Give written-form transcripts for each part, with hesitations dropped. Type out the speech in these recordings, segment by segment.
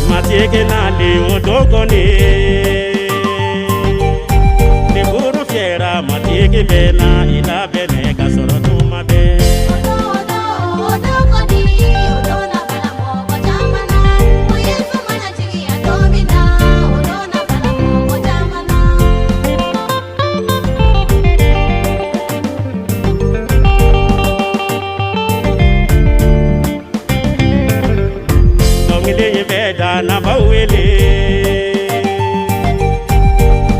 Matigi nalen o don kɔni, ni buru fiyɛra, Matigi bɛ na, i labɛnnen ka sɔrɔ tuma bɛɛ. O don kɔni, o don na bala mɔgɔ caman na. Ko Yesu mana jigin a don min na, o don na bala mɔgɔ caman na. Dɔnkili in bɛ dannabaw wele,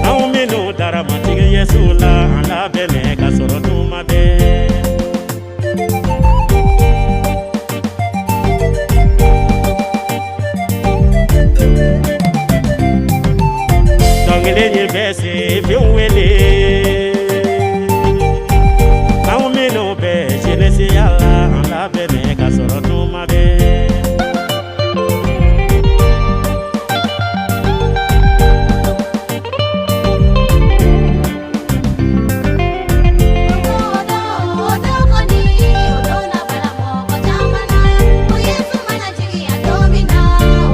anw minnu dara Matigi Yesu la, an labɛnnen ka sɔrɔ tuma bɛɛ. Dɔnkili in bɛ sifinw wele, anw minnu bɛ jeunesse la, an labɛnnen ka sɔrɔ tuma bɛɛ. O don kɔni, o don na bala mɔgɔ caman na. Ko Yesu mana jigin a don min na,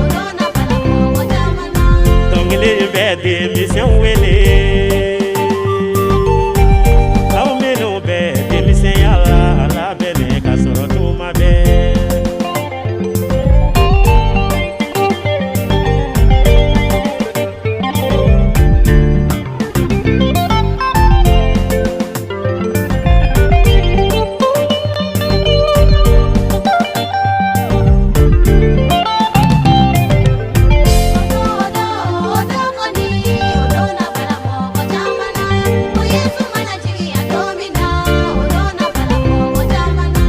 o don na bala mɔgɔ caman na. Dɔnkili in bɛ denmisɛnw wele, aw minnu bɛ denmisɛnya la, a labɛnnen ka sɔrɔ tuma bɛɛ. O don kɔni, o don na bala mɔgɔ caman na. Ko Yesu mana jigin a don min na, o don na bala mɔgɔ caman na.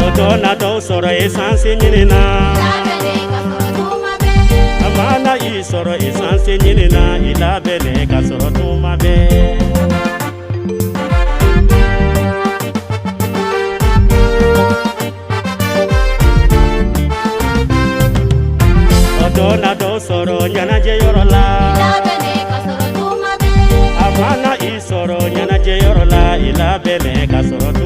O don na dɔw sɔrɔ essence ɲini na. Labɛnnen ka sɔrɔ tuma bɛɛ. A mana i sɔrɔ essence ɲini na, i labɛnnen ka sɔrɔ tuma bɛɛ. O don na dɔw sɔrɔ ɲɛnajɛyɔrɔ la. Labɛnnen ka sɔrɔ tuma bɛɛ. A mana i sɔrɔ ɲɛnajɛyɔrɔ la, i labɛnnen ka sɔrɔ.